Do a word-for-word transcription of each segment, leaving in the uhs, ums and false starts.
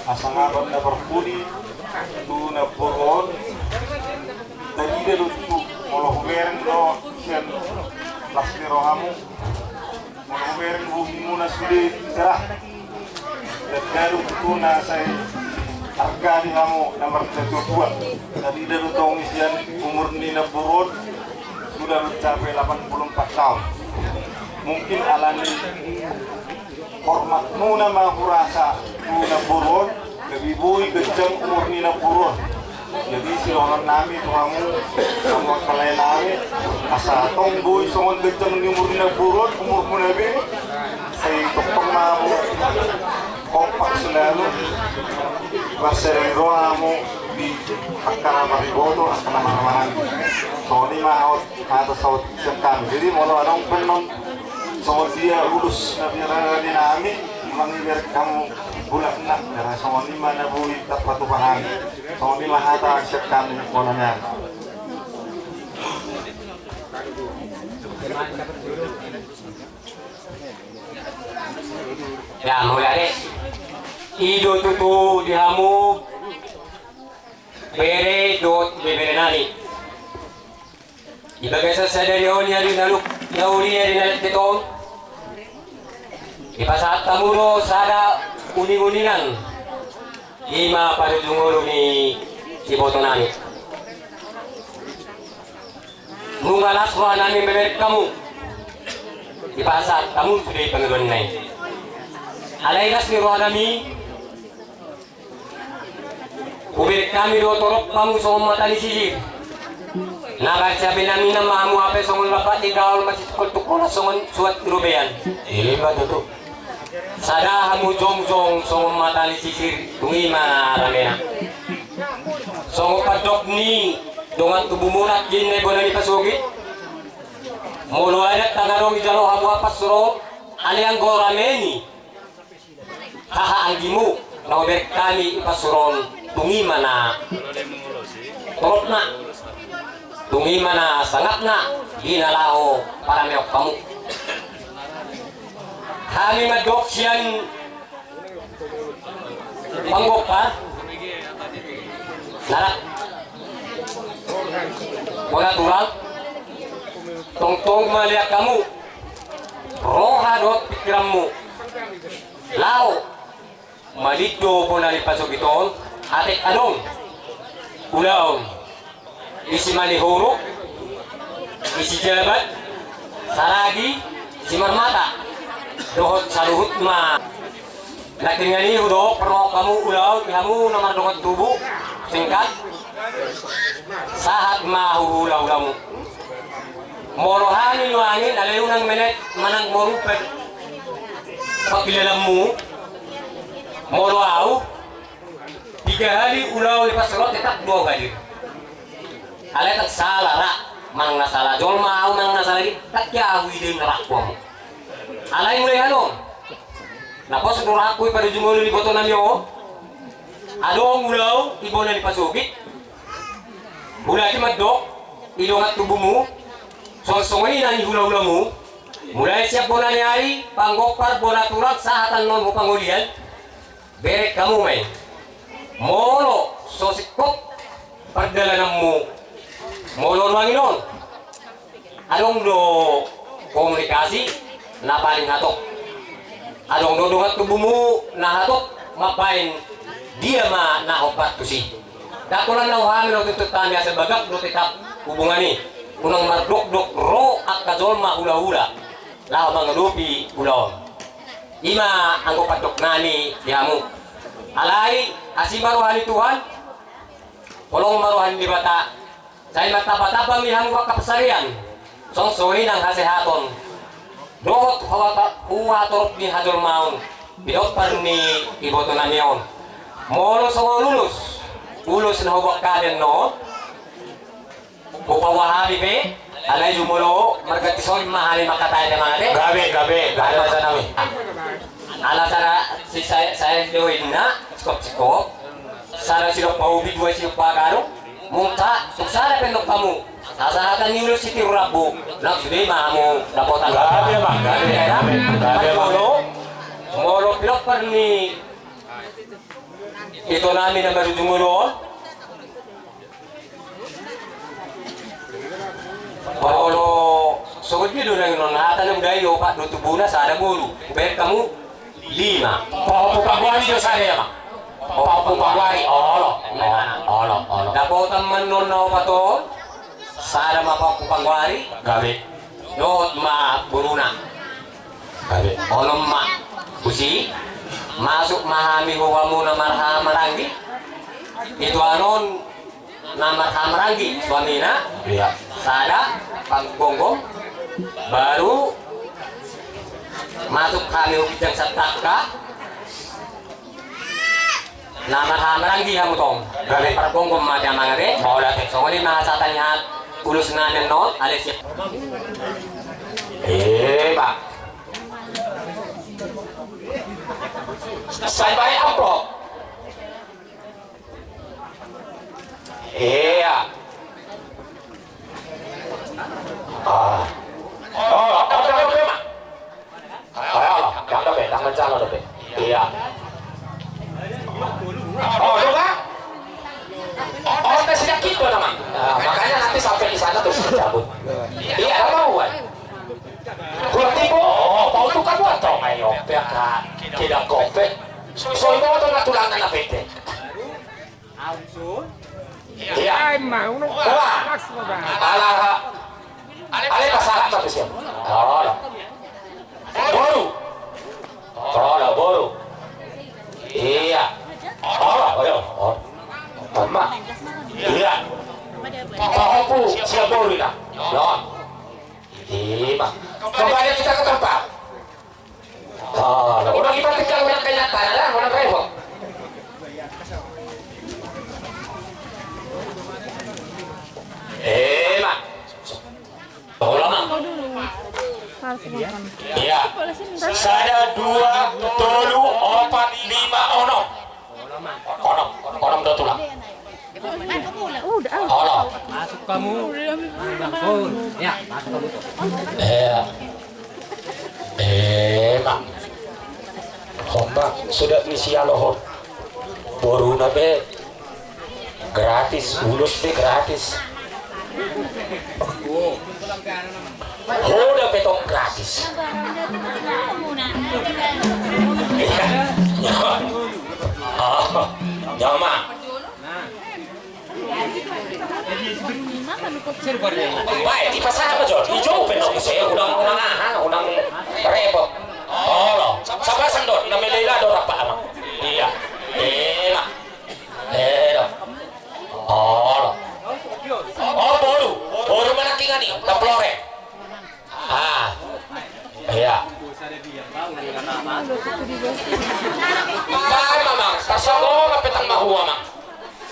Asa nga banda parpudi tu namboru on. Tarida do tu, molo hubereng do sian las ni rohamu, molo hubereng bohimu na sude cerah. Dang gabe tu na sai arga di hamu na martua-tua. Tarida do tong sian umur ni namboru on sudah mencapai delapan puluh empat tahun. Mungkin alani hormatmuna ma hurasa tu namboru on, gabe boi ganjang umur ni namboru on. Jadi sidohonon nami tu hamu, hamu angka lae nami, asa tong boi songon ganjang ni umur ni namboru on umurmuna be, sai tongtong ma hamu kompak selalu, marsadari roha hamu di angka na mariboto, angka na marhahamaranggi. Songon i ma hot hata saut sian hami. Jadi molo adong pe annon songon dia ulos na biar di nami, manang ibereng hamu bulan na, karena songon i ma na boi tarpatupa hami. Songon i ma hata sian hami molo nian. Ya, mulai deh. I do tutu di hamu bere dohot ibebere nami. Di bagasan sadari on, di ari na uli, na uli, ari na lettet on, dipasahat hamu do sada uning-uningan, i ma parujung ngolu ni iboto nami. Nunga las roha nami mamereng hamu, dipasahat hamu sude pangidoan na i. Alai las ni roha nami, hubereng hami do torop hamu songon mata ni sisir. Na gabe nami na ma hamu hape songon lapat ni gaol, masitungkol-tungkolan songon suat ni robean. I ma tutu. Sada hamu jongjong songon mata ni sisir, dung i ma ramena. Songon pandok ni dongan tubumuna, nangkin na i bona ni pasogit. Molo adat ndang adong dijalo hamu apas ro, alai anggo rame ni haha anggimu na hubereng hami i pansur on, dung i ma na toropna, dung i ma na sangapna di na laho parameon hamu. Hami mandok sian panggompar na rap bona tulang, tongtong mauliate hamu roha dohot pingkiranmu laho malindo bona ni pasogit on. Atik adong ulaon isi manihuruk, isi jabat, saragi, isi marmata dohot saluhut ma. Nangkin i hudok parrohahon hamu ulaon di hamu na mardongan tubu, singkat, sahat ma hu hulahulamu. Molo hami nuaeng, alai unang menek manang moru pe pangkilalaanmu. Molo au, tiga hali ulaon i pansur on tetap do au hadir. Alai ndang sala ra, manang na sala jolma au manang na sala i, ndang hea huida na rangku hamu. Alai mulai hano, na pos do rangku i parujung ngolu ni iboto nami on. Adong ulaon di bona ni pasogit. Mulai mandok di dongan tubumu, songon songon i na ni hulahulamu. Mulai sian bona ni ari, panggompar, bona tulang, sahat annon hu pangolian. Bereng hamu ma i. Molo so singkop pardalananmu, molo nuaeng on, adong do komunikasi na paling hatop. Adong do dongan tubumu na hatop mambaen dia ma na hombar tusi. Ndang holan na hami na tuntut hami, asa bagak do tetap hubungan i. Unang mardokdok ro angka jolma hulahula laho mangadopi ulaon. I ma anggo pandok nami di hamu. Alai asi ma roha ni Tuhan, holong ma roha ni Debata, sai martambatamba ma di hamu angka pansarian, songon songon i nang hasehaton dohot huatorop ni hajolmaon, pinompar ni iboto nami on. Molo songon ulos, ulos na huboan hami annon, hupaboa hami pe, alai jumolo marganti sorin ma hami mangkatai, da mangate. Gabe, gabe, gabe, alasan nami. Ala sada si saya, saya do inna, sikop-sikop. Sada sidok paubi, dua sidok pagadong. Mungka, tung sada pe ndok hamu. Asa hata ni ulos sitiru rambu. Nang sude ma hamu dapotan. Gabe ma, gabe, gabe, gabe ma. Molo, molo pinompar ni Ito nami na marujung ulu on. Olo, songon dia do nang non hata na mudai, opat do tubuna, sada boru. Baen hamu lima. Pahompu paguari do sada i, amang. Pahompu paguari, olo. Olo, olo. Dapotan ma non na opat on, sada ma pahompu paguari. Gabe. Dohot ma boruna. Gabe. Onom ma. Tusi, masuk ma hami hu hamu na marhaha maranggi. Ito annon na marhaha maranggi suamina. Iya. Sada, pargonggom. Baru masuk hami hu ginjang santangka. Na marhaha maranggi hamu tong. Gabe. Pargonggom ma di amang ate. Mauliate. Songon i ma hata ni hata ulos nami annon, ale siap. Eh, Pak. Sai baen amplop. Iya. Ah. Oh, oh, oh, oh, oh. Ayo, ayo, ndang dope, ndang manjalo dope. Iya. Oh, lu, Bang? Oh, tes sedikit do, Bang. Nah, makanya nanti sampai di sana terus dicabut. Iya, apa buat? Kurang tipu. Oh, mau tukar buat dong, ayo, biar kak. Tidak kopek. So, itu tuh tulangnya na pendek. Iya. Ai, ma, uno. Wah. Ala. Ale pasahat ma tu sian. Olo. Boru. Olo, boru. Iya. Olo, olo. Olo. Tama. Iya. Pahompu sian boru ina. Iya. Ima. Kembali kita ke tempat. Ah, udah kita tinggal ulang kenyataan lah, ulang repot. Eh, Mak. Tolong, Mak. Iya. Sada, dua, tolu, opat, lima, onom. Onom, onom do tulang. Olo. Masuk kamu. Langsung. Ya, masuk kamu. Iya. Eh, Mak. Homba, sudah ni sialo hon. Boruna be gratis, ulos be gratis. Ho da pe tong gratis. Iya. Ah, jama. Bae, dipasahat ma jo. Ijo pe nang muse, unang, unang aha, unang repot. Olo, sapasang do, na mele ila do rap amang. Iya. Enak. Edo. Olo. Oh, boru. Boru ma nangkiningan i, na plore. Ah. Iya. Bae ma, Mang. Parsanggoman pe tong mahua, Mang.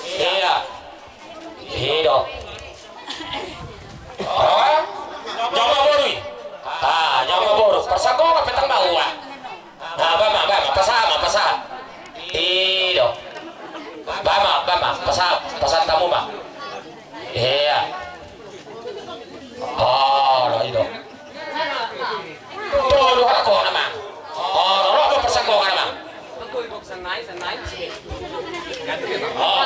Iya. Ido. Oh? Jawa boru i. Ah, jawa boru. Parsanggoman pe tong mahua. Ah, ba ma, ba ma, pasahat ma, pasahat. Ido. Ba ma, ba ma, pasahat, pasahat hamu ma. Iya. Oh, lo ido. Tolu halak on, Amang. Oh, lo, lo, parsanggoman, Amang. Oh,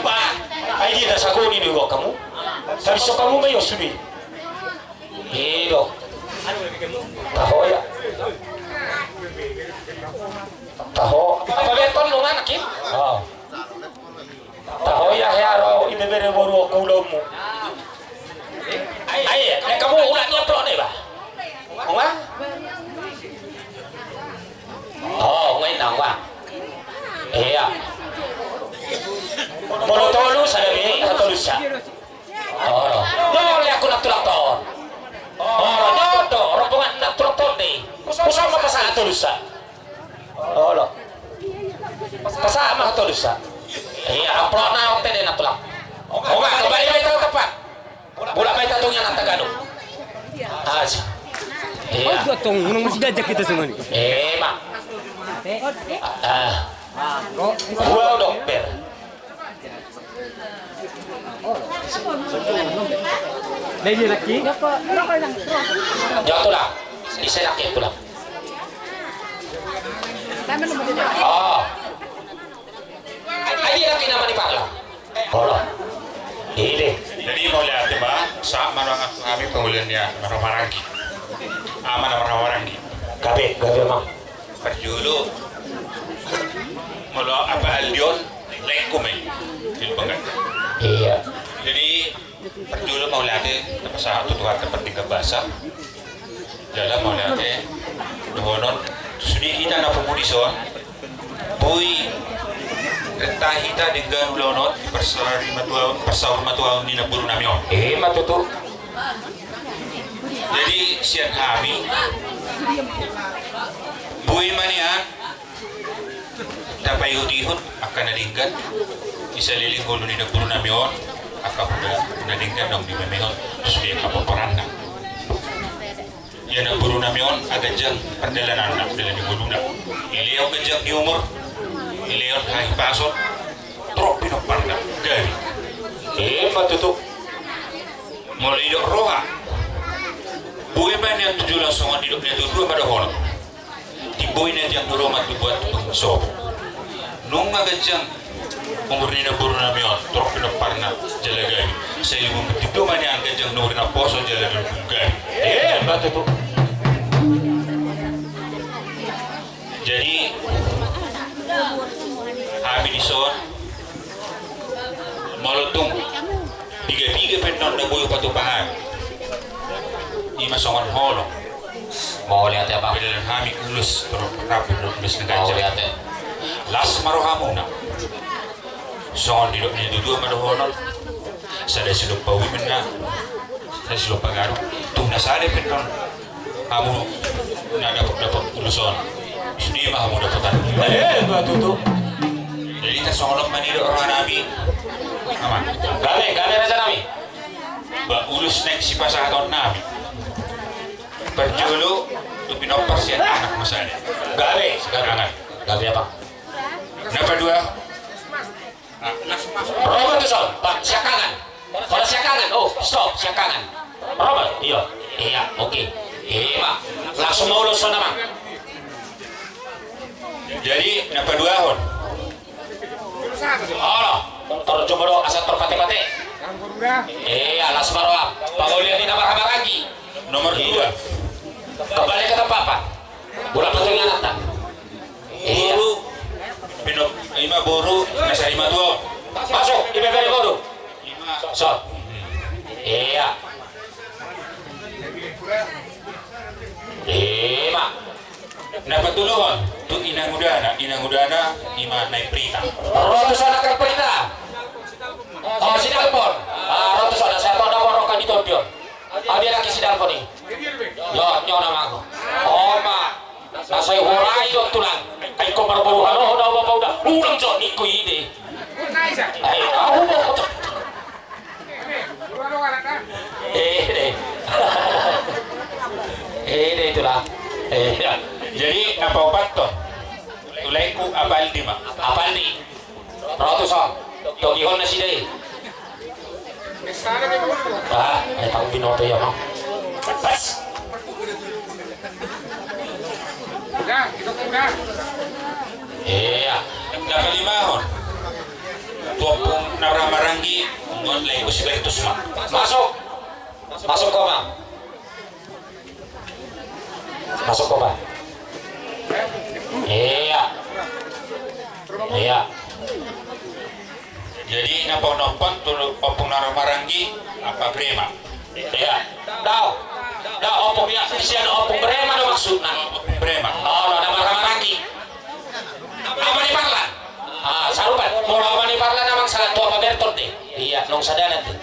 ba. Ai dia na sagoni do hamu. Tapi so hamu ma i sude. Ido. Taho ia. Taho. Apa beton lu mana, Kim? Oh. Taho ia, hea ro ibebere boru o kulamu. Ai, na hamu ulang ni amplop ni, ba? Onga? Oh, onga i, onga. Iya. Molo tolu, sada be, sada tolu sa. Olo. Nol, aku na tulang ton. Olo, nol do, rombongan na tulang ton ni. Husahat ma pasahat tolu sa. Olo. Pasahat ma tolu sa. Iya, amplop na on pe de na tulang. Onga, kembali ma hita tu tempat. Mulak ma hita tu inganan tagado. Aja. Iya. Oh, gotong, unang masih gajak kita semua nih. Eh, Mak. Ah. Gua udah ber. Lagi lagi. Jauh tu lah. Di sana ke tu lah. Oh. Lagi nama ni Parla. Olo. Ide. Jadi mauliate ma, sahat ma dohot hami pangolian ni na marhahamaranggi. Ama na marhahamaranggi. Gabe, gabe, Amang. Parjolo, molo Apa Aldi on, laengku ma i. Di Lumban Ganjar. Iya. Jadi parjolo mauliate tapasahat tu Tuhanta pardenggan basa. Jala mauliate dohonon tu sude hita na pungu dison. Boi renta hita denggan ulaon on di parsaur matuaon, parsaur matuaon ni namboru nami on. Ima tutu. Jadi sian hami, boi ma nian tapaihut-ihut angka na denggan di saleleng ngolu ni namboru nami on, angka poda na denggan naung dipamehon tu sude angka pomparanna. Ia namboru nami on, a, ganjang pardalananna, dalan ni ngoluna. Dilehon ganjang ni umur, dilehon hahipason, torop pinomparna, gabe. Ima tutu. Molo didok roha, boi ma nian tu joloan songon didok ni natuatua ma dohonon. Timbo i na tiang ni roha ma tubuan tu panggung sopo. Nunga ganjang umur ni namboru nami on, torop pinomparna jala gabe. Sai lumobi tido ma nian ganjang ni umur ni naposo jala na gabe. Ima tutu. Jadi hami dison, molo tung piga-piga pe annon na boi hupatupa hami, ima songon holong. Mauliate, Amang. Padalan hami ulos, torop rap dohot ulos na ganjang. Mauliate. Las ma rohamuna. Songon didok ni natuatua ma dohonon. Sada silompa ubi ma na, sada silompa gadung. Tung na sada pe annon hamu na dapot-dapot ulos on, sude ma hamu dapotan. Ima tutu. Jadi tarsongon on ma nidok roha nami, Amang. Gabe, gabe, raja nami. Ba ulos naeng sipasahaton nami, parjolo tu pinompar sian anak ma sada. Gabe, gabe. Gabe, Amang. Na paduahon. Ro ma tuson, Pak, siangkangan. Ro siangkangan. Oh, stop, siangkangan. Ro ma, iya. Iya, oke. Ima. Langsung ma ulos on, Amang. Jadi na paduahon. Olo, tor jumolo asa tor pate-pate. Iya, las ma roham. Pangolian ni na marhahamaranggi. Nomor dua. Kembali ke tempat, Pak. Bola patung anak, Pak. Iya. Boru. Ima boru na sarimatua. Masuk, ima boru. Ima. So. Iya. Ima. Na patoluhon tu inangudana, inangudana ima Nai Prita. Ro tuson anak Prita. Oh, si Dalpon. Ah, ro tuson, siapa nama ro kan di tondion. Au dia lagi si Dalpon i. Yo, nyo nama aku. Oma. Na sai hurai do tulang. Ai ko marboru hano ho da bapa uda. Ulang jo ni ko ide. Ai, au bo. Eh, deh. Eh, deh, tulang. Eh, ya. Jadi na paopathon tu laengku Apa Aldi ma. Apa Aldi? Ro tuson. Togihon nasida i. Ah, ai tau binoto ia, Amang. Pas. Iya. Na palimahon. Tu ompung na marhahamaranggi, ngon laengku si Bertus ma. Masuk. Masuk ho, Amang. Masuk ho, Pak. Iya. Iya. Jadi na paonomhon tu ompung na marhahamaranggi, Apa Brema. Iya. Dao. Dao, ompung, iya. Sian ompung Brema do maksudna. Ompung Brema. Oh, na marhahamaranggi. Ama ni Parlan. Ah, sarupa. Molo ama ni Parlan, Amang, sahat tu Apa Berton deh. Iya, nang sada nanti.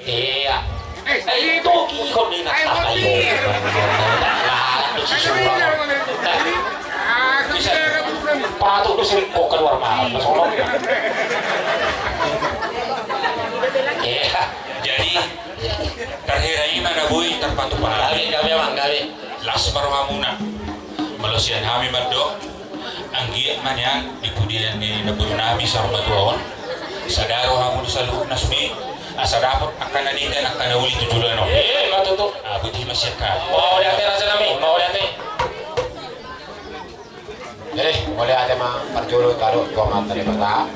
Iya. Eh, itu kikon ni nak apa yo? Lalat tu si Surang. Bisa. Patut tu si Riko keluar malam, na sono. Iya. Jadi, tarhira i ma na boi tarpatupa. Gabe, gabe, Amang, gabe. Las ma rohamuna. Molo sian hami mandok. Anggiat ma nian di pudian ni namboru nami saur matua on, sada roha hamu saluhutna sude, asa dapot angka na denggan angka na uli tu joloan on. Ima tutu. Ah, boti ma sian hami. Mauliate raja nami, mauliate. Jadi, mauliate ma parjolo tadok tu amanta Debata.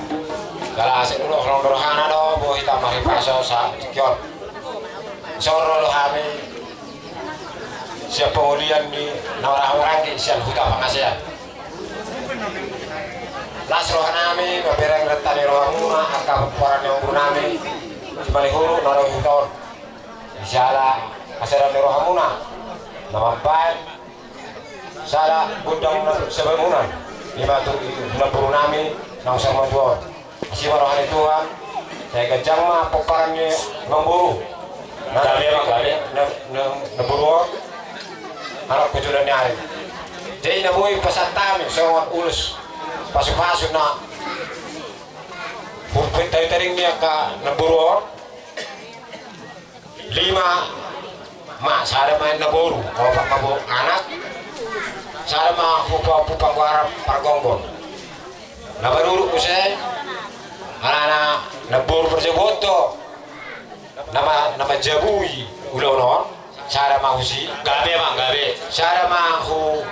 Jala asa ulos holong ni rohana do, boi hita marhipaso sahat tingki on. Soro do hami sian pangolian ni na marhahamaranggi sian Huta Pangasean. Las rohanami mambereng renta ni rohamuna angka pomparan ni ompunami Simalihuruk na ro di huta on. Jala asa dao ni rohamuna na mambaen sada gondang na sabangunan, ima tu namborunami na husar matua on. Asi ma roha ni Tuhan, sai ganjang ma pomparan ni namboru. Gabe ma, gabe. Na, na, namboru on, anak keturunan ni ari. Jadi na boi pasahat hami songon ulos pasupasu na hupit tadi tadi ni angka namboru on. Lima ma, sada ma naboru, opat ma bo anak, sada ma hupa-, hupagoar pargonggon. Na paduahon muse, alana naboru parjabu do, nama, nama jabui ulaon on, sada ma husi. Gabe ma, gabe. Sada ma hu,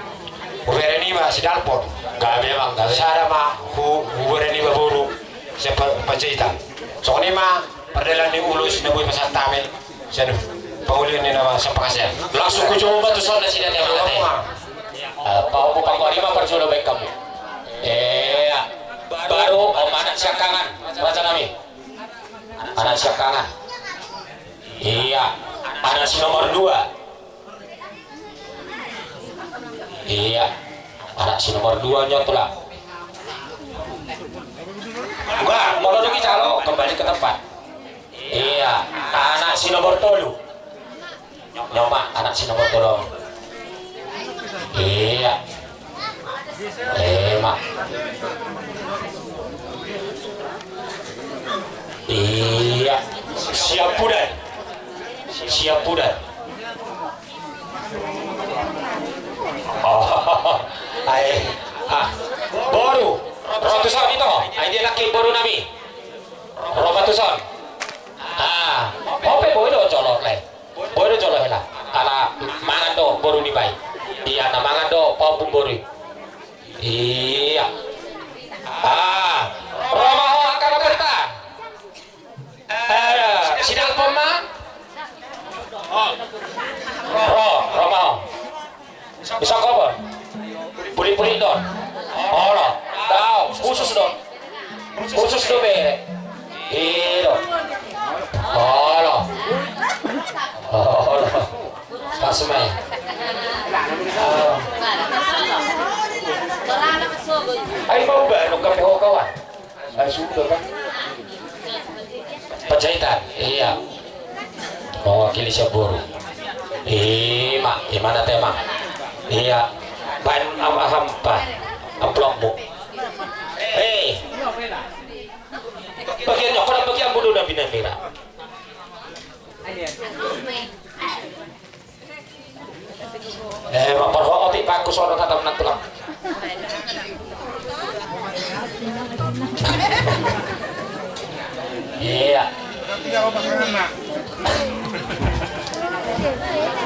hubere niba si Dalpon. Gabe ma, gabe. Sada ma hu, hubere niba boru si Pa-, Panjaitan. Songon i ma pardalanan ni ulos na boi pasahat hami sian pangolian ni na sian Pangasean. Langsung hujou ma tuson nasida, te, amang, te. Eh, pahompu panggoar, ima parjolo baen hamu. Ea. Baru, om, anak siangkangan, rajanami. Anak siangkangan. Ia. Anak si nomor dua. Ia. Anak si nomor dua nyo, Tulang. Enggak, molo dung i jalo, kembali ke tempat. Ia. Anak si nomor tolu. Nyo ma, anak si nomor tolu. Ia. Ema. Ia. Siap pudan. Siap pudan. Oh, ai. Ah. Boru. Ro tuson ito. Ai dia laki borunami. Ro ma tuson. Ah. Ope, boi do jolo le. Boi do jolo hela. Ala mangan do boru niba i. Ia, na mangan do pahompu boru i. Ia. Ah. Ro ma ho angka na berta. Eh, si Dalpon ma. Ro, ro ma ho. Bisa kobo. Puli-puli do. Olo. Dao, khusus do. Khusus do bere. Ido. Olo. Olo. Pas ma i. Ai, mau ba, nuk kape ho kawan. Ai, sudah, Pak. Panjaitan, ia. Mewakili sian boru. Ima, ima na, te, amang. Ia. Baen am-, aha, amplopmu. Eh. Bagian nyo, kono bagian bulu na binamira. Eh, ma parho otik baku sono tatam nang tulang. Ia.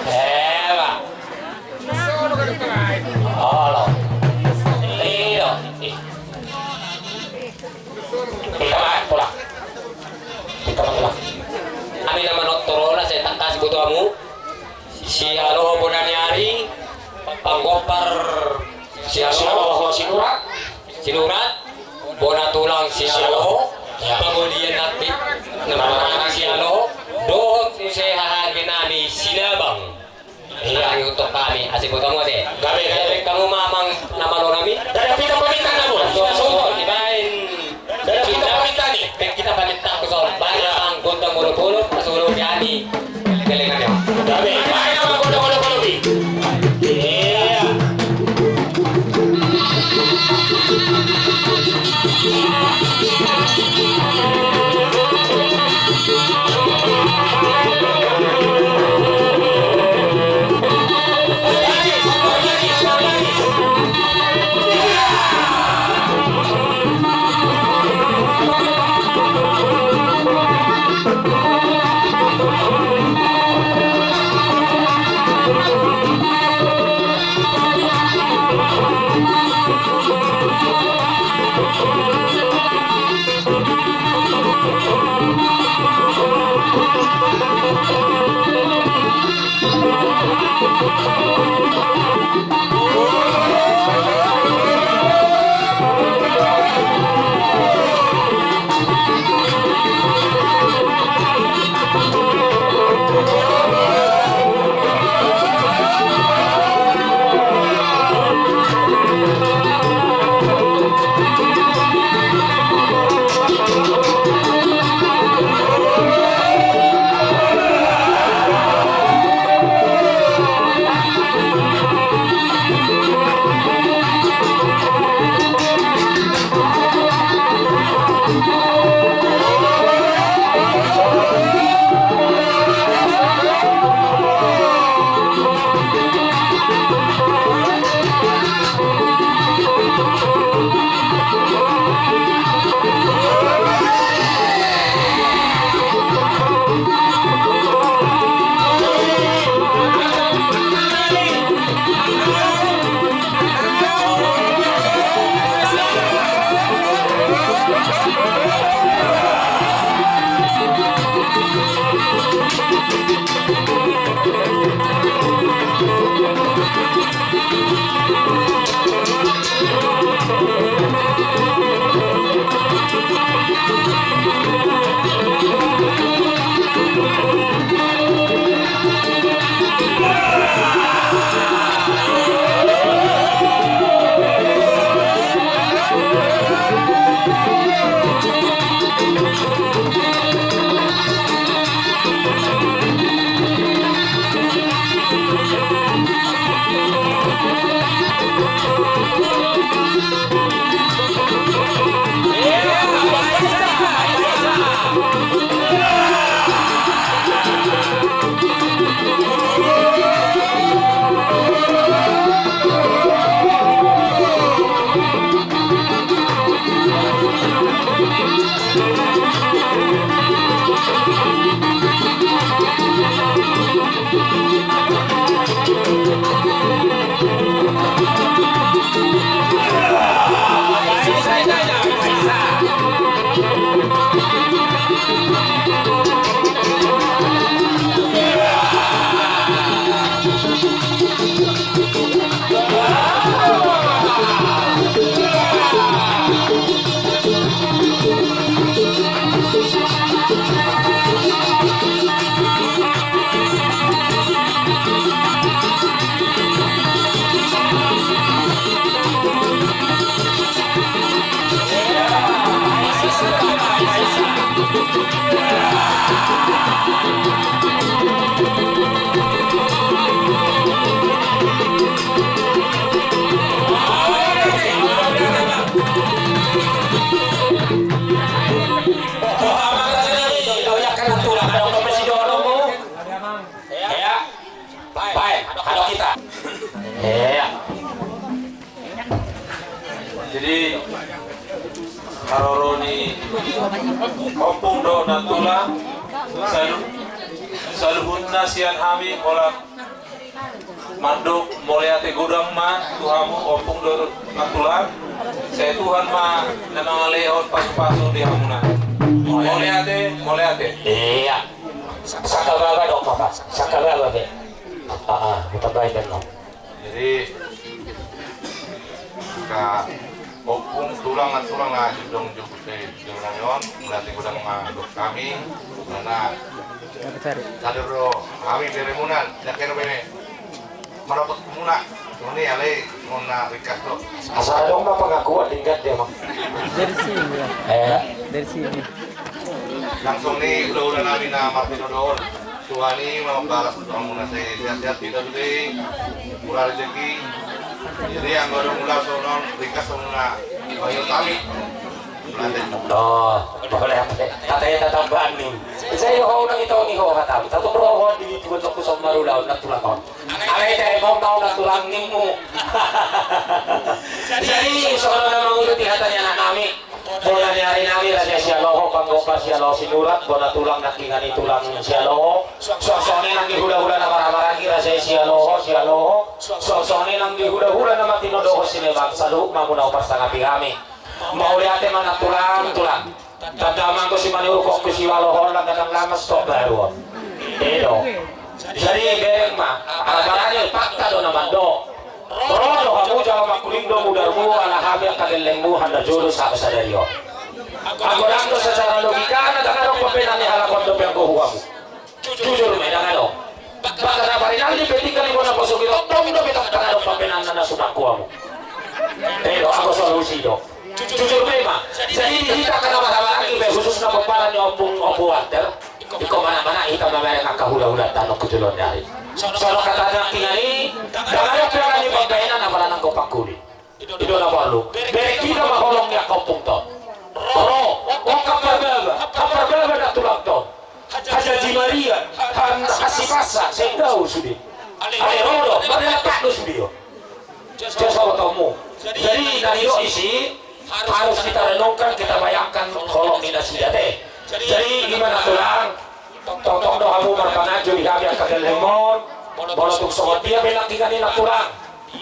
Eh, ma. Olo. Ido. Ih. Hita ma, tulang. Hita ma, tulang. Hami na manortor on, sai tangkas boto hamu. Sialoho bona ni ari, panggompar sialoho, sialoho Sinurat. Sinurat, bona tulang sialoho. Ia. Pangolian nangkin na marhaha sialoho. Dohot muse haha arga nami Sinabang. Ia. Ia, untuk hami, asi boto hamu ate. Gabe, gabe. Gabe hamu ma, amang na malo nami. Dada pita paminta na, amang. Sudah, sudah. Dibaen. Dada pita paminta ni. Pe hita paminta tuson. Baen, amang, gondang bolok-bolok, pasulok hami. Kelengan ya. Gabe. Baen, amang, gondang bolok-bolok i. Ia. Boha ma raja nami, dao i angka na tulang, adong dope sidohononmu? Ia. Baen, hadok hita. Ia. Jadi, haroro ni ompung dohot nantulang, salu-, saluhutna sian hami, holan mandok mauliate godang ma tu hamu ompung dohot nantulang. Sai Tuhan ma na mangalehon pasupasu di hamuna. Mauliate, mauliate. Ia. Sangkababa do, Papa. Sangkababa be. Ah, ah, hutambai be, no. Jadi, angka ompung, tulang, nantulang na adong di jolo ni on, mauliate godang ma dohot hami, karena sadar do hami beremuna, ndang kena be manopot muna, songon i alai songon na ringkas do. Asa adong ma pengakuan denggan dia, Bang. Dari sini, ya. Eh? Dari sini. Langsung ni hulahula nami na martinodohon. Tuhan i ma mambalas tu hamuna, sai sehat-sehat hita sude, murah rezeki. Jadi anggo adong ulaon songon on, ringkas hamuna. Ayo kami. Oh, boleh apa? Katanya tatambaan ni. Saya ho nang itu ni ho kata. Satu pro ho di tuan aku sama rula, nak tulang ho. Alai tahe ma on, tahe ma on, tulang nimmu. Jadi songon on na mangurupi hata ni anak nami. Bona ni ari nami, raja i Sialoho, panggompar Sialoho Sinurat, bona tulang nangkiningan i tulang Sialoho. Songon i nang di hulahula na marhahamaranggi, raja i Sialoho, Sialoho. Songon i nang di hulahula na martinodohon sileban, saluhut ma muna huparsangapi hami. Mauliate ma nang tulang, tulang. Tanda ma anggo simanuruk on tu Sialoho on, langganan lama stok baru on. I do. Jadi bereng ma, ala barani fakta do na mandok. Ro do hamu jala mangkuling do mudarmu ala hami angka gellengmu handa jolo sahat sadari on. Anggo ndang do secara logika na ndang adong pambahenan ni halak on dope anggo hu hamu. Jujur ma i, ndang adong. Bahkan na parinaldi pe tinggal di bona poso gitong do pe ndang adong pambahenan na suda hu hamu. I do anggo solusi do. Jujur memang. Jadi di hita angka na marhahamaranggi pe khususna pomparan ni Ompung Ompu Walter. Ingkon manang-manang hita mamereng angka hula-hulanta nongku joloan ni ari. Songon hata nangkiningan i, ndang adong pe alani pambahenan apala nanggo pangkuli. I do na porlu. Bereng hita ma holong ni angka ompungta on. Ro, ongkap parbaba, ongkap parbaba na tulangta on. Hajajimaria, han hasipasa, sendau sude. Ale ro do, mardalan pat do sude on. Jasa otomu. Jadi na nidok i si harus kita renungkan, kita bayangkan holong ni nasida te. Jadi ima na tulang, tongtong do hamu marpanganju di hami angka gellengmon. Molo tung songon dia pe nangkiningan i na tulang,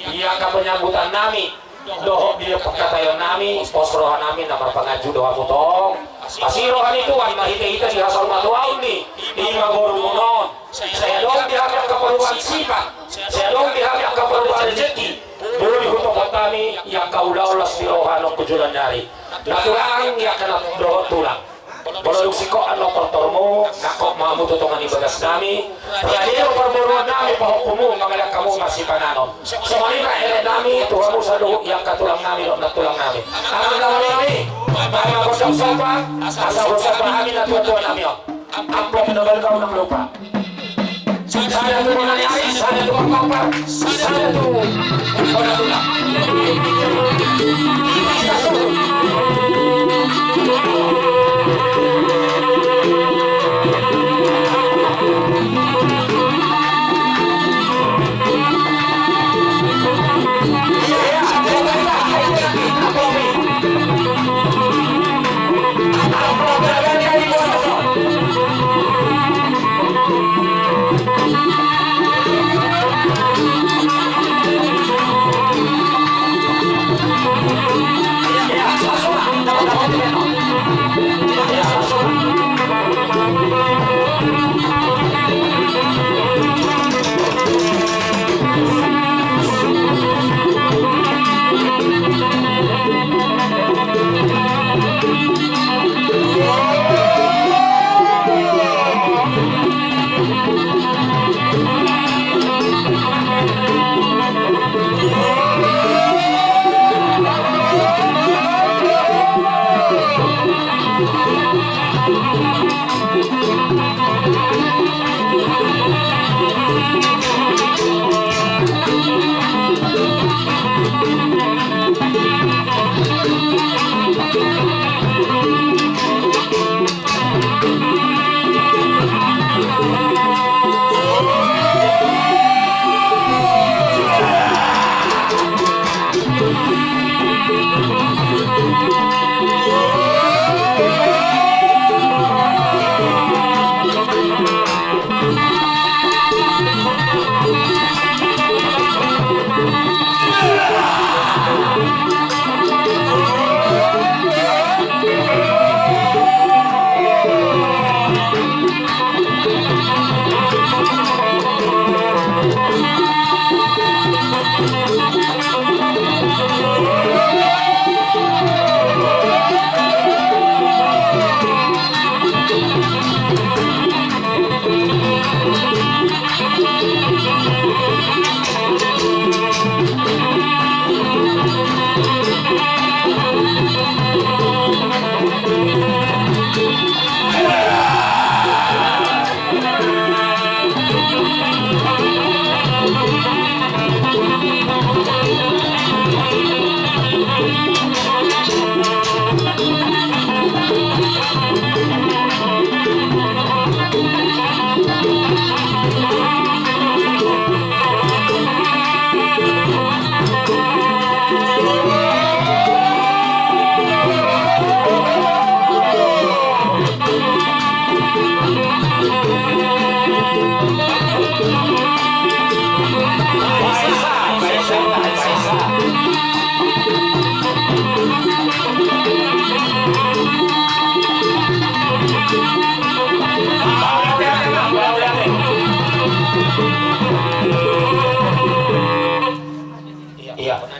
ia angka penyambutan nami dohot dia pangkataion nami, pos roha nami na marpanganju do hamu tong. Asi roha ni Tuhan ma hita-hita di hasomatuaon ni ima borumuna on. Sai adong di hami angka parubahan sipat, sai adong di hami angka parubahan rejeki. Boi hutopot hami i angka ulaon las ni roha nongku joloan ni ari. Na tulang, i angka na dohot tulang. Molo dung singkop annon tortormu, nangkok ma hamu tu tonga ni bagas nami. Rade do parboruon nami pahompumu mangalehon hamu marsipanganon. Songon i ma ere nami tu hamu saluhut i angka tulang nami dohot nantulang nami. Amang inang nami, bahen ma gondang sopa asa husomba hami natuatua nami on. Amplop na balga unang lupa. Sada tu bona ni ari, sada tu marpapar, sada tu bona tulang.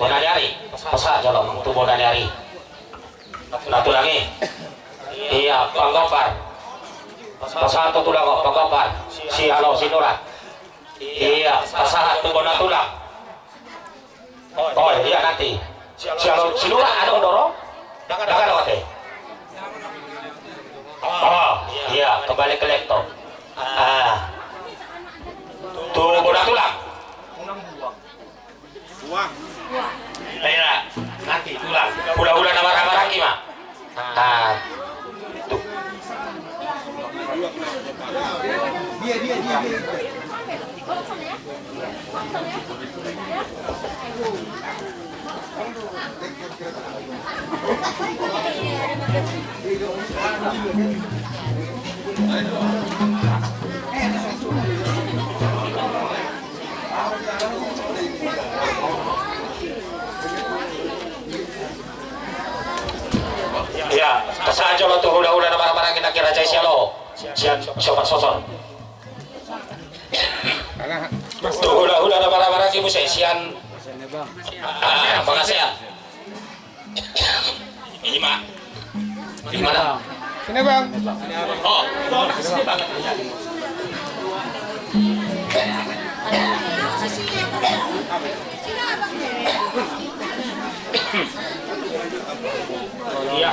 Bona ni ari. Pasahat jolo tu bona ni ari. Na tulang i. Ia, panggompar. Pasahat tu tulang on, panggompar. Sialo Sinurat. Ia, pasahat tu bona tulang. Oh, ia nanti. Sialo Sinurat adong do ro? Dang adong ate. Oh, ia, kembali ke laptop. Ah. Tu bona tulang. Ia, nanti tulang. Hula-hula na marhahamaranggi ma. Ah. Tu. Ia, pasahat jolo tu hula-hula na marhahamaranggi nangkin raja i sialo. Sian Siopat Soson. Tu hula-hula na marhahamaranggi muse sian, ah, Pangasean. Ima. Ima na. Sini, Bang. Oh. Ia.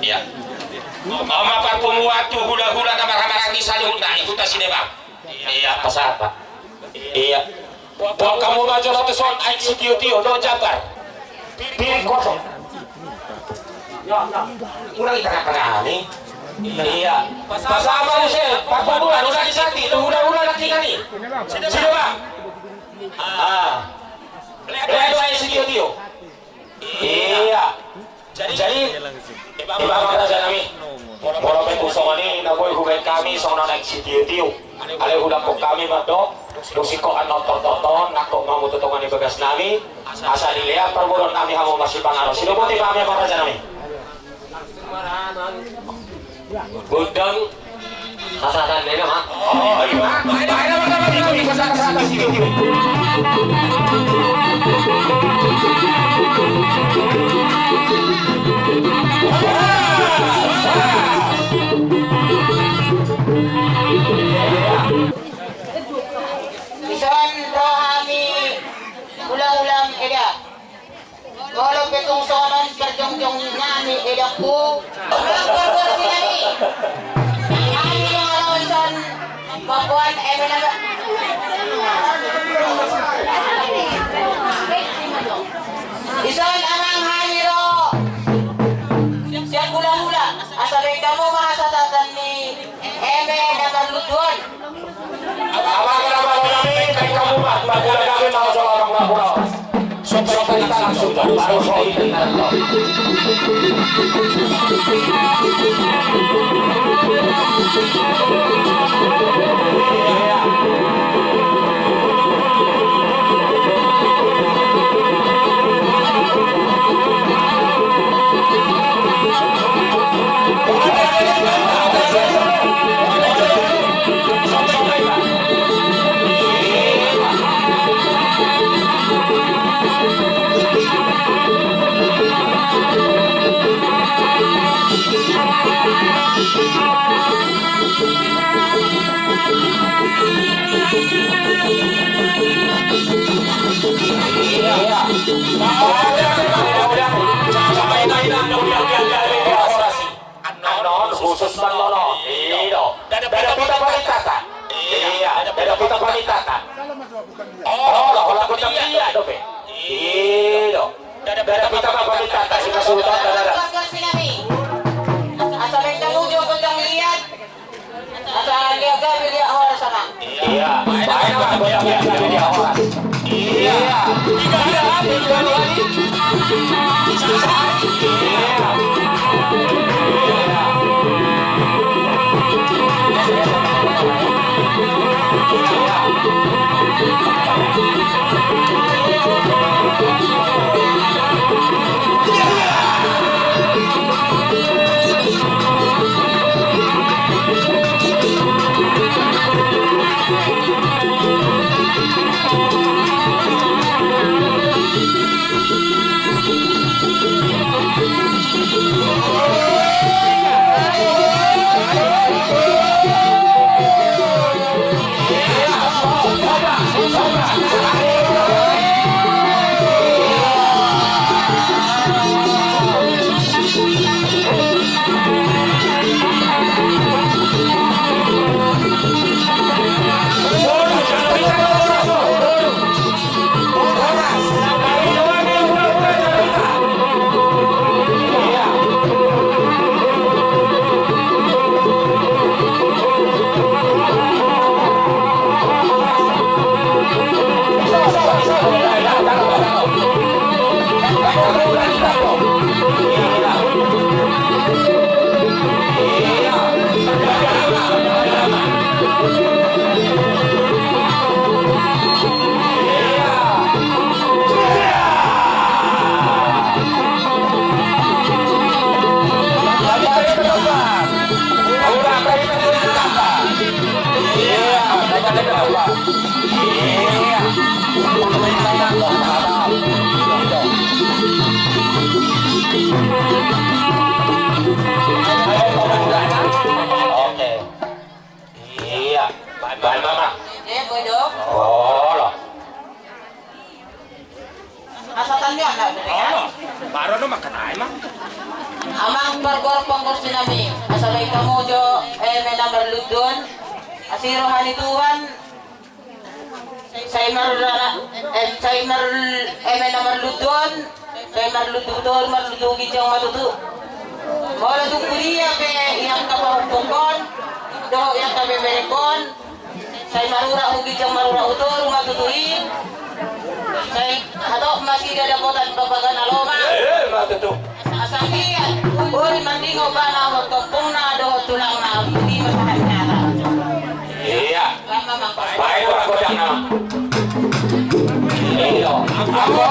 Ia. Ima parpunguan tu hula-hula na marhahamaranggi saluhutna i, huta Sinebang. Ia, pasahat ma. Ia. Boan hamu ma jolo tu son aek sitio-tio dohot jambar. Piring kosong. Ia, ia. Ulang i tangah-tangah ni. Ia. Pasahat ma muse parpunguan, ulang i sati tu hula-hula nangkiningan i. Sinebang. Ah. Lehon do aek sitio-tio. Ia. Jadi, ima amang raja nami, molo pe tung songon i na boi hubaen hami songon aek sitio-tio. Alai hudangkon hami mandok, dung singkop annon tonton, nangkok ma hamu tu tonga ni bagas nami, asa dilehon parboruon nami hamu marsipanganon. Sidoboti ma hami amang raja nami. Gondang hasahatan na i ma. Oh, ima. Baen ma, baen ma, baen ma, baen ma. Dison ro hami ulang-ulang eda. Molo pe tung songon on parjongjong nami edakku. Amang pargonsi nami. Hami mangaloi son mamboan eme na ba. Dison amang hami ro sian hula-hula. Asa baen hamu ma hasahatan ni eme na marlunduon. Amang na mangula nami, baen hamu ma, mangula nami, mangula, mangula. Sok, sok, kita langsung, baru sok, ini, kita langsung. Annon khusus ma annon. I do. Ndada pita pamintanta. Ia, ndada pita pamintanta. Olo, olo, gondang liat dope. I do. Ndada pita pamintanta, sipasuhuton, ndada. Asa baen hamu jo gondang liat. Asa liat gabe liat horas, amang. Ia, baen ma gondang liat gabe liat horas. Ia. Ia. Olo, baru no makatai ma. Amang pargor pangkor sinami, asa baik kamu jo, eh, mena marludon, asi rohani Tuhan, sai mar, eh, sai mar, eh, mena marludon, sai marludu toru, marludu ginjang ma tutu. Molo tung tu dia pe, iangka pahompongkon, dohot iangka beberekon, sai marurat hu ginjang marurat hu toru ma tutu i. Sai hatop ma sida dapotan papaga na lomak. Eh, ma tutu. Asa anggiat boi mandingot bana dohot ompungna dohot tulangna, boti ma sahat ni hata. Iya. Baik, orang godang nama. Iya. Apa?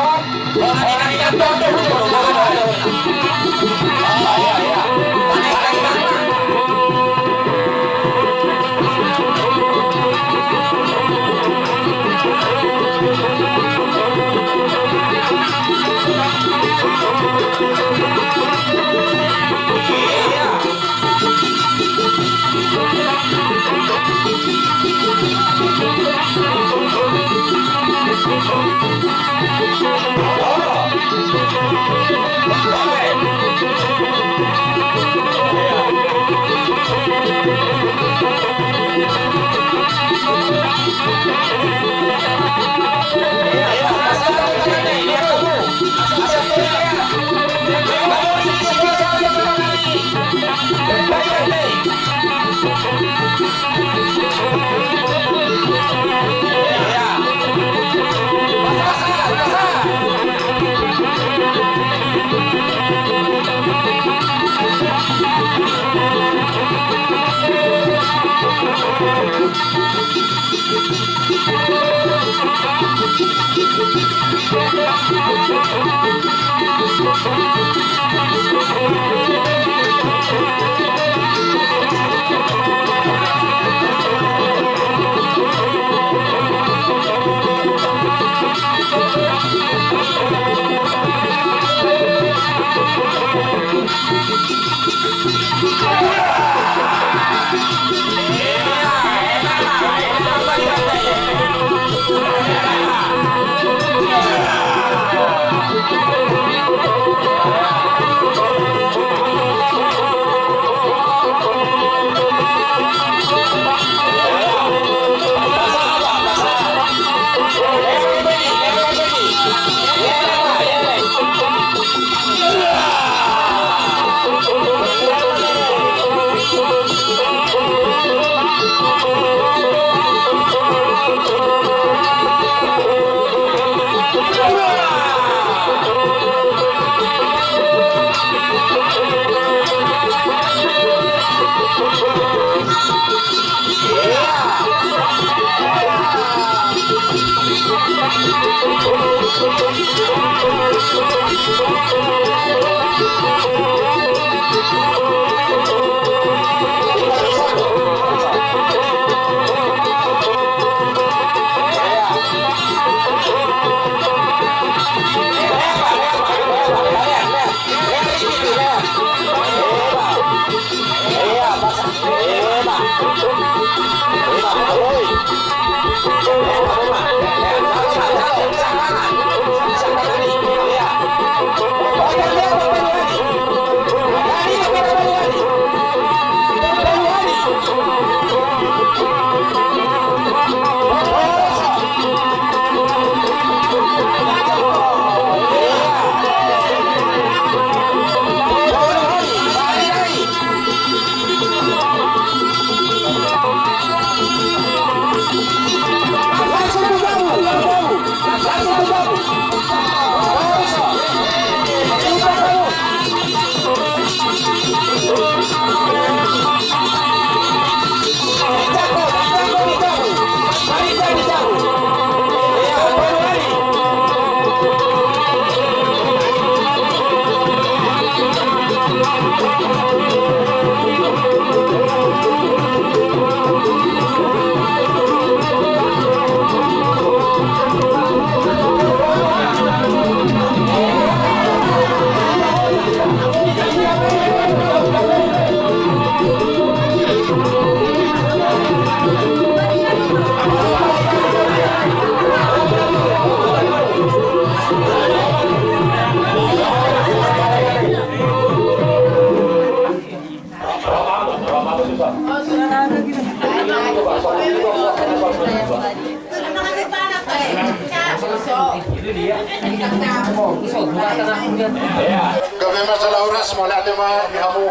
Gabe ma jala horas, mauliate ma di hamu.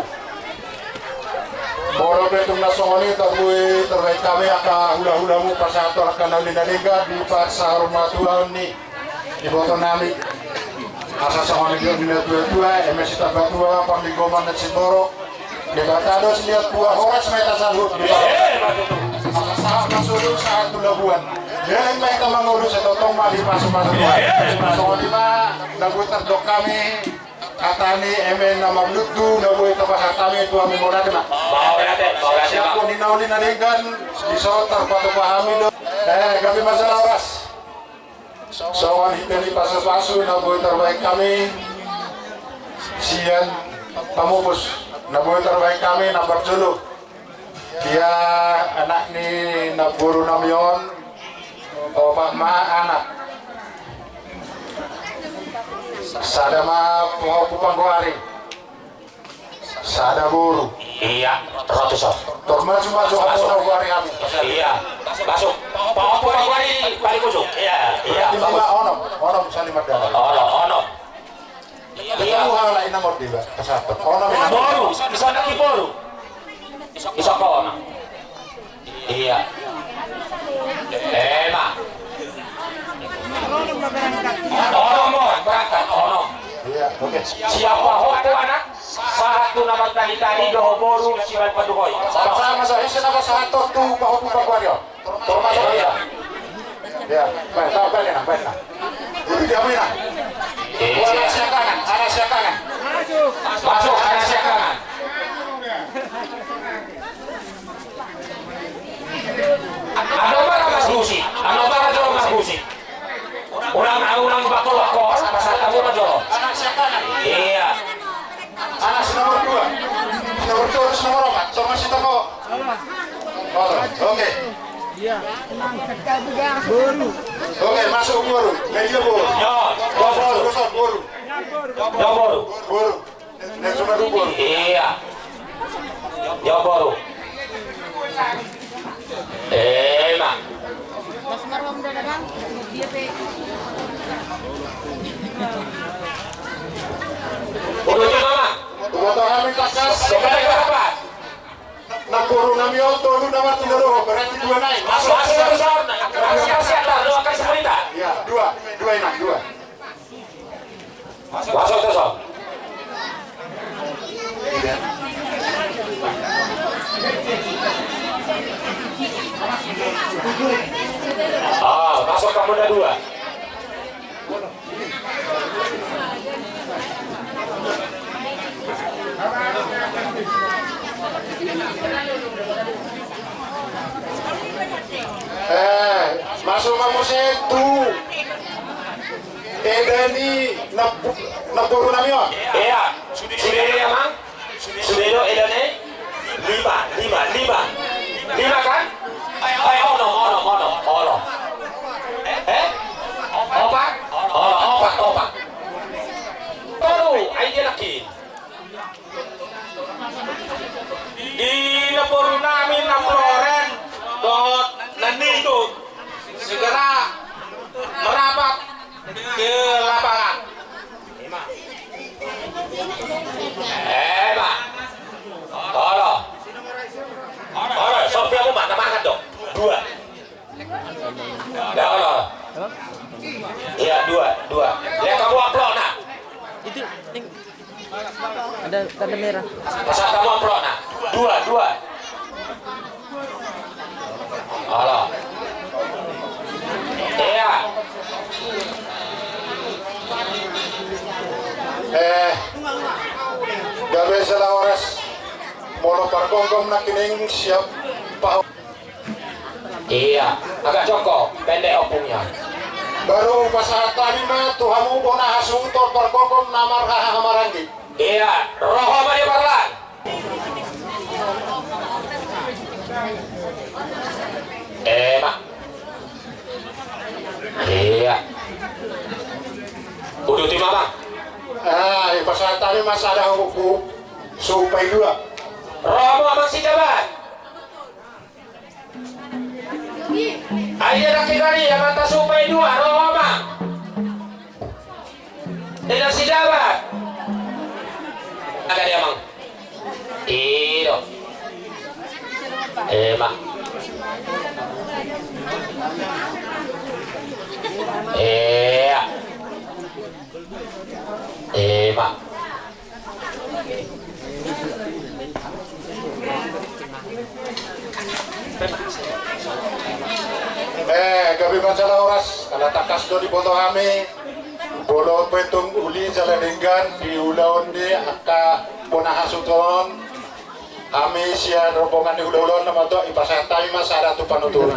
Molo pe tung na songon i, tarbahen hami angka hulahulamu pasahathon angka na uli na denggan di pasahat ma tu ahu ni iboto nami. Asa songon i do di na tuatua, eme sitamba tua, parlinggoman na simboro. Debata do siliat tua, horas ma hita saluhut. Asa sahat ma solu, sahat tu labuan. Leleng ma hita mangolu, sai tongtong ma dipasupasu Tuhan. Songon i ma na boi tardok hami. Hata ni eme na marlundu na boi tapasahat hami tu hamu, mauliate ma. Mauliate, mauliate ma. Siap ni na uli na denggan, dison tarpatupa hami do. Eh, gabe ma jala horas. Songon hita ni pasupasu na boi tarbahen hami sian pamupus, na boi tarbahen hami na parjolo. Ia anak ni namboru nami on, opat ma anak. Sada ma pahompu panggoari. Sada boru. Ia, ro tuson. Tor maju-maju hamu na huari hami. Ia, masuk. Pahompu panggoari paling ujung. Ia, ia. Berarti lima, onom, onom sali mardalan. Onom, onom. Ia. Ketemu halak inang on, deba. Pasahat. Onom inang. Boru, di sana ki boru. Isok onom. Ia. Ema. Onom, onom, berangkat, onom. Ia, oke. Siap pahompu anak, sahat tu na martani-tani dohot boru sian Panduhoi. Sama-sama, so, ise na pasahathon tu pahompu panggoari on. Termasuk ia. Ia, baik, baik, baik, baik. Itu dia, Wina. Ia. Anak siakangan, anak siakangan. Masuk, anak siakangan. Ano bara mas musik, ano bara jolo mas musik. Ulang, ulang bakol-bakol, pasahat hamu ma jolo. Anak siakangan. Ia. Anak si nomor dua. Si nomor dua, si nomor opat. Tong masih toko. Oh, oke. Oke, masuk boru. Media boru. Yo, yo boru. Boru. Yo boru. Boru. Ia. Yo boru. Ema. Udah tu mama. Udah tu kami takas. Sebentar dapat. Namboru nami on tolu nama tiga doho, berarti dua nai. Masuk, masuk, masuk. Masuk, masuk, masuk. Dua kali seperita. Iya, dua, dua enak, dua. Masuk, masuk, masuk. Ah, masuk kamu dah dua. Eh, masuk ma muse tu eda ni namboru nami on. Iya, sude do, Amang. Sude do eda ni. Lima, lima, lima. Lima kan? Eh, onom, onom, onom, onom. Eh? Opat? Onom, opat, opat. Tolu, ai dia lagi. Di namboru nami na Floren dohot na Nito segera merapat ke lapangan. Ema. Olo. Olo, sopi aku mana makan dong? Dua. Ya Allah. Iya, dua, dua. Ya, kamu amplop, nah. Itu, Ning. Ada tanda merah. Pasang kamu amplop, nah. Dua, dua. Halo. Iya. Eh, gabe sela horas. Molo pargomgom nangkining siap paho. Iya, agak jongkok, pendek ompungnya. Baru pasahat hami ma tu hamu bona hasuhuton pargomgom na marhahamaranggi. Iya, ro ma di parlan. Ema. Iya. Uduti ma, Bang. Ah, pasahat hami ma sada hamu, supai dua. Ro ma, Amang Sijabat. Ayo, laki kali, ya, mata supai dua, ro ma. Tidak sijabat. Agak dia, Mang. Ido. Ema. Iya. Ema. Eh, gabe ma jala horas, ala tangkas do diboto hami. Molo pe tung uli jala denggan di ulaon ni angka bona hasuhuton, hami sian rombongan ni hulahula on na mandok, ipasahat hami ma sada tu panuturi.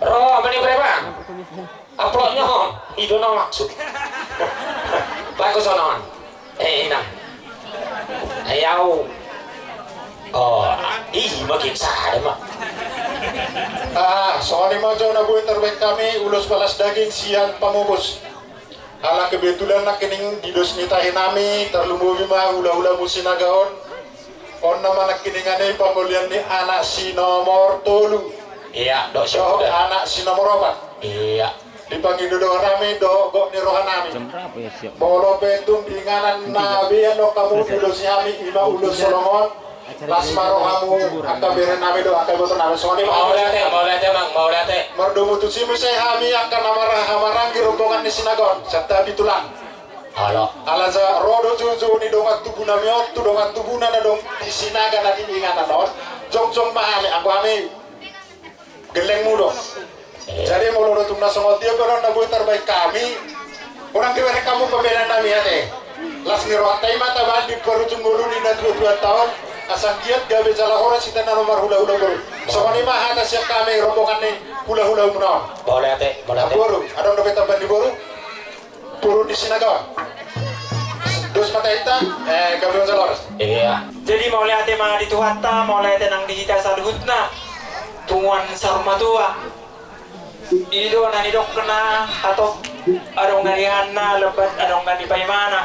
Ro, mani preba. Upload-na on, i do na maksud. Bagus on on. Eh, inang. Eh, au. Oh, ih, makin sada ma. Ah, songon i ma jo na boi tarbahen hami, ulos balas daging sian pamupus. Ala kebetulan nangkining di dos ni tahi nami, tarlumobi ma hulahula mu Sinaga on. On nama nangkiningan i pangolian ni anak si nomor tolu. Iya, dohot anak si nomor opat. Iya. Dipangido do hami dohot gok ni roha nami. Molo pe tung di inganan na bean do hamu ulos ni hami, ima ulos holong on. Las ma rohamu, angka bere nami dohot angka iboto nami, songon i ma. Mauliate, mauliate, Mang, mauliate. Mardomu tusi muse hami angka na marhahamaranggi rombongan ni Sinaga on, santabi tulang. Ala. Ala jala ro do joujou ni dongan tubu nami on tu dongan tubuna na adong di Sinaga na di inganan on. Jongjong ma hami, anggo hami gellengmu do. Eh. Jadi molo do tung na songon dia pe on na boi tarbahen hami, unang dibereng hamu pambahenan nami ate. Las ni rohanta i ma tabahen di parujung ngolu ni na tuatuanta on. Asa anggiat gabe jala horas hita na marhulahula boru. Songon i ma hata sian hami rombongan ni hulahula muna on. Mauliate, mauliate. Boru, adong dope tambahan ni boru? Boru ni Sinaga on. Dos ma tahinta, eh, gabe ma jala horas. Iya. Jadi mauliate ma di Tuhanta, mauliate nang di hita saluhutna. Punguan saur matua. I do na nidokna, hatop adong na niahanna, lambat adong na nipaimana.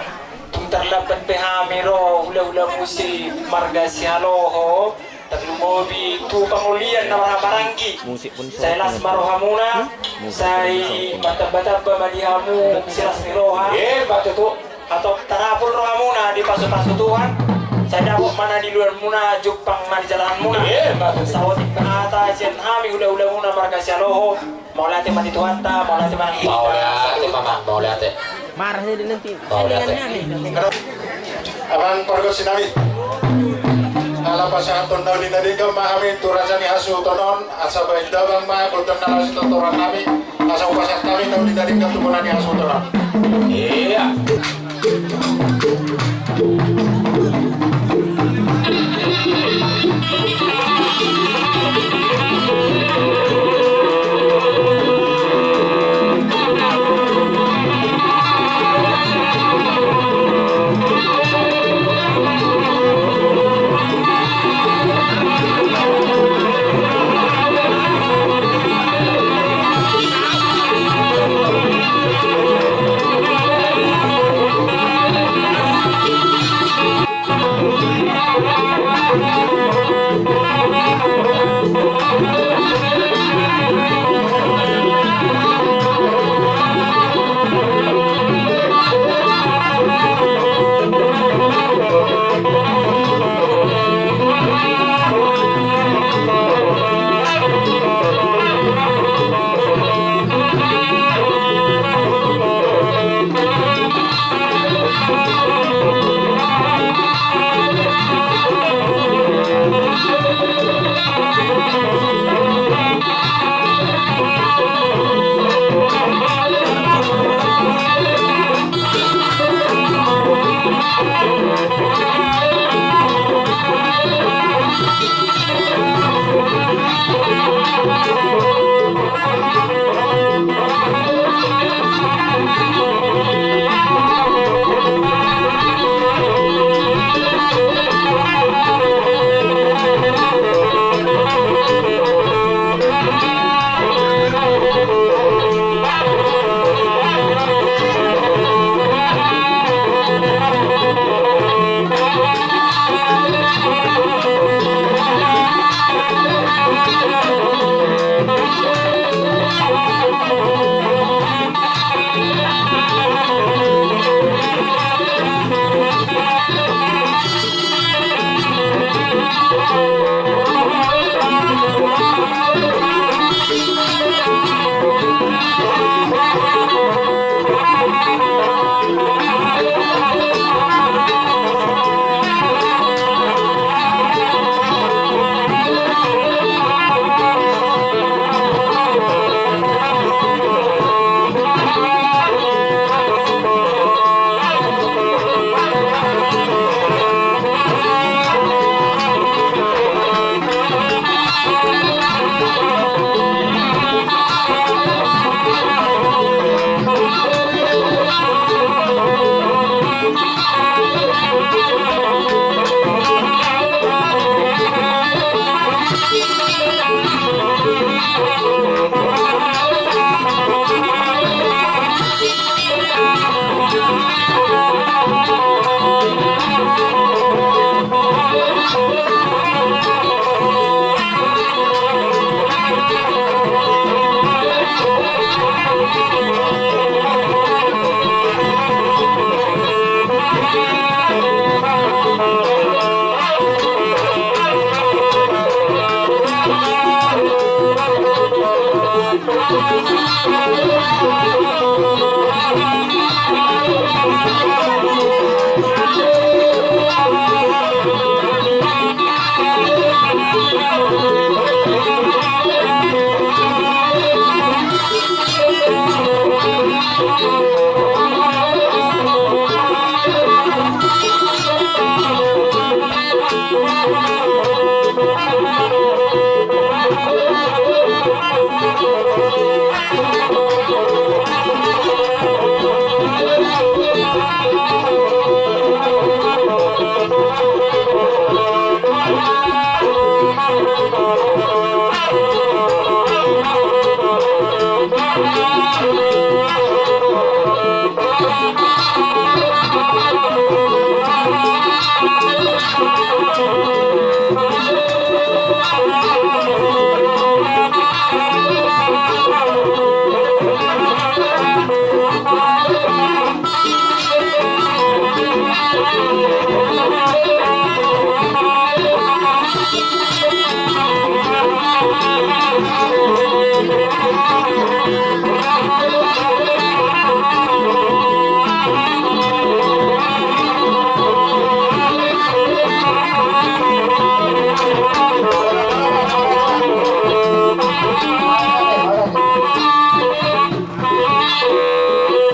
Tung tarlambat pe hami ro hulahula muse marga Sihaloho. Tarlumobi tu pangolian na marhahamaranggi. Sai las ma rohamuna, sai martambatamba ma di hamu silas ni roha. Eh, batua tu. Hatop tarapul rohamuna dipasupasu Tuhan. Sai dapot ma na niluanmuna, jumpang ma nijalahanmuna. Eh, batua tu. Saotik ma hata sian hami hulahulamuna marga Sihaloho. Mauliate ma di Tuhanta, mauliate ma nang di hita. Mauliate ma, Mang, mauliate. Marah jadi nanti. Mauliate. Amang pargonsi nami. Ala pasahathon na uli na denggan ma hami tu raja ni hasuhuton on, asa bahen damang ma gondang na laho sitortoran nami, asa hupasahat hami na uli na denggan tu bona ni hasuhuton on. Iya.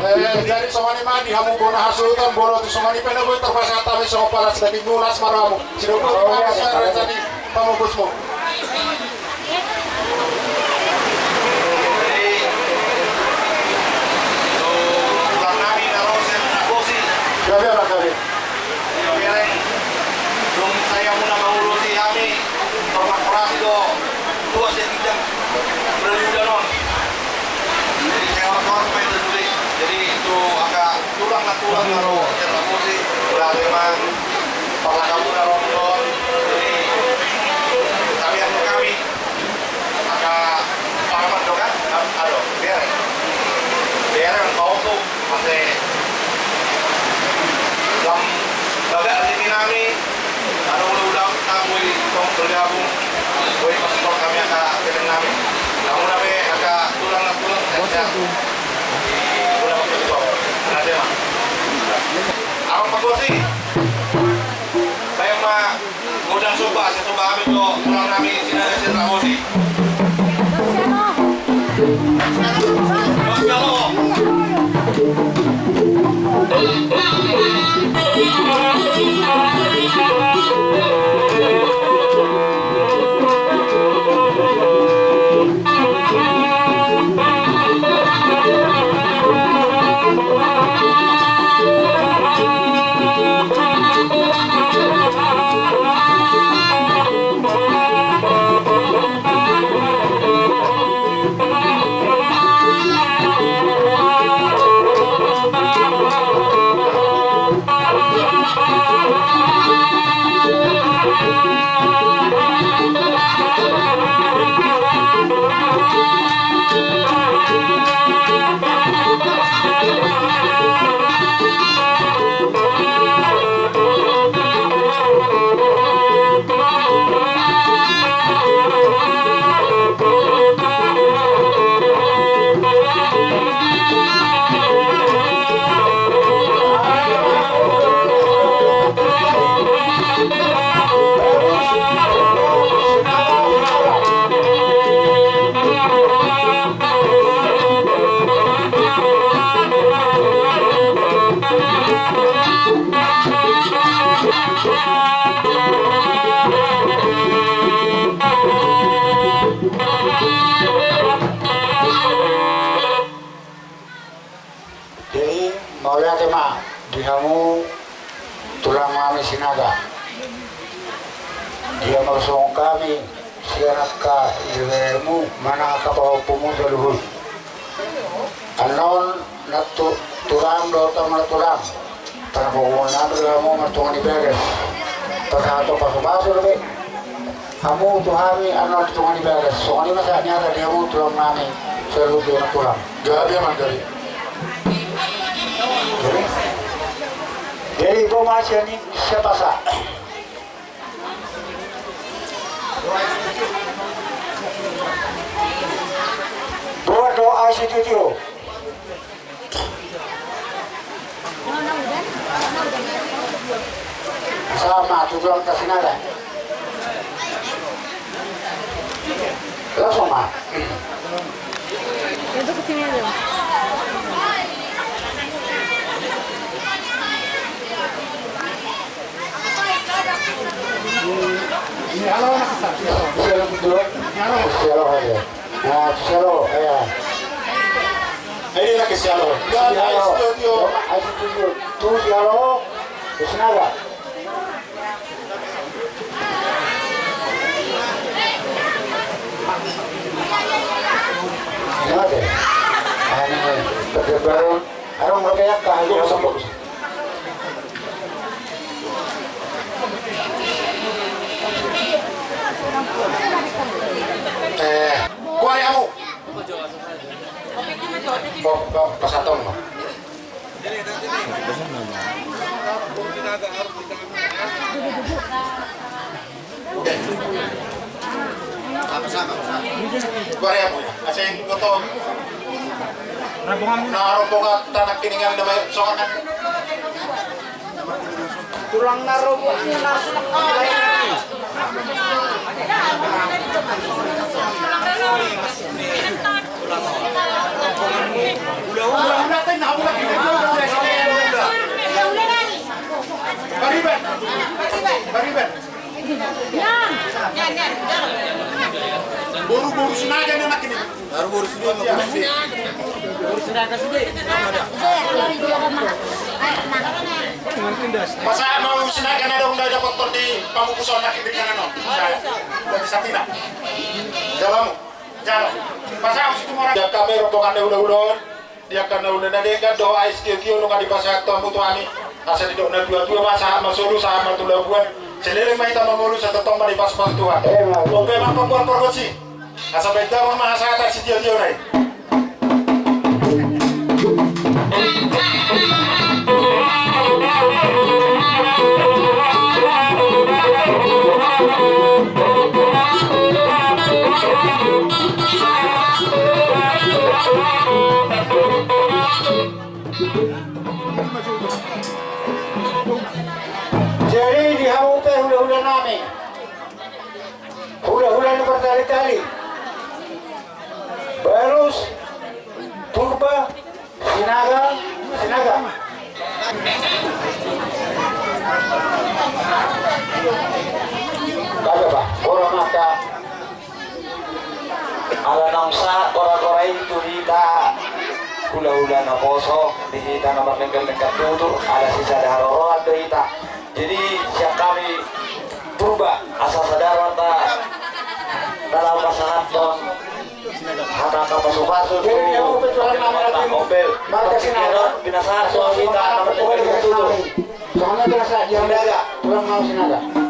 Eh, jadi songon i ma di hamu bona hasuhuton, molo tung songon i pe na boi tarpasahat hami songon pala sidaging mulas ma rohamu. Sidok boi ma sian raja ni pamupusmu. Jadi, tu tulang nami na ro sian Naposi. Gabe ma, gabe. Bereng, dung sai hamuna mangurusi hami, terkorporasi do, dua sekitar, berliudan on. Jadi, saya orang-orang supaya itu sulit. Jadi, itu angka tulang na tulang na ro, sian Naposi, berarti mang, pernah kamu na ro, jadi, tapi yang kami, Angka paramar do kan? Ado, bereng. Bereng, paoto, mase. Lam, bagak rezeki nami, ado ulang-ulang, tak boi tong bergabung, boi masuk kami angka bereng nami. Namun nami angka tulang, tulang, sehat-sehat. Di guna waktu itu, nanti mah. Abang Pagosi, bayang mah. Godang somba, asa somba hami tu tulang nami Sinaga sian Naposi. Jadi, mauliate ma di hamu tulang nami Sinaga. Dia marsongon hami sian angka iberemu manang angka pahompumu saluhut. Annon na tu-, tulang dohot hamu na tulang. Tarbohon nami do hamu martonga ni bagas. Pasahaton pasupasu dope hamu tu hami annon di tonga ni bagas. Songon i ma sahat ni hata di hamu tulang nami saluhut dohot na tulang. Gabe ma, gabe. Jadi, jadi boha ma sian i siapa sa. Boha do ai situtu. Sama tu tulang ta Sinaga. Langsung ma. Ini halo, nak, Ustaz. Halo, halo. Nah, halo, ya. Ini lagi halo. Halo. Halo. Tuh, halo. Terus kenapa? Eh, kuari hamu. Bo, bo, pasatong ma. Kuari hamu, asing gotong. Na rombongan tanak kiningan nama songan. Tulang na rombongan na. Bariban. Bariban. Boru-boru Sinaga na nakini. Boru-boru Sinaga. Boru Sinaga sude. Pasahat ma Sinaga na adong na dapothon di pamupuson nakini di kanan on. Dari Satina. Jalo hamu. Jalo. Pasahat ma situ mora. Dia kami rombongan na hula-hula on. Di angka na uli na denggan dohot ais tio-tio nunga dipasahat tu hamu tu hami. Asa didok na tua-tua ma sahat ma solu sahat ma tu labuan. Saleleng ma hita mangolu, sai tongtong ma dipasupasu Tuhan. Emma. Oke, ma pamual pargonsi. Asa baen damang ma hasahatan sitio-tio na i. Jadi di hamu pe hula-hula nami, hula-hula na bertali-tali, Barus, Purba, Sinaga, Sinaga. Baga ba, ora mata. Ala naung sahat gora-gora i tu hita hula-hula naposo, di hita na marlenggan-lenggan tutur, ala sisada haroroan do hita. Jadi sian hami Purba, asa sada rohanta na laho pasahathon hata pasu-pasu tu hula-hula na ompel. Marga Sinaga. Binasahat do hita na marlenggan-lenggan tutur. Sinaga. Tulang na Sinaga.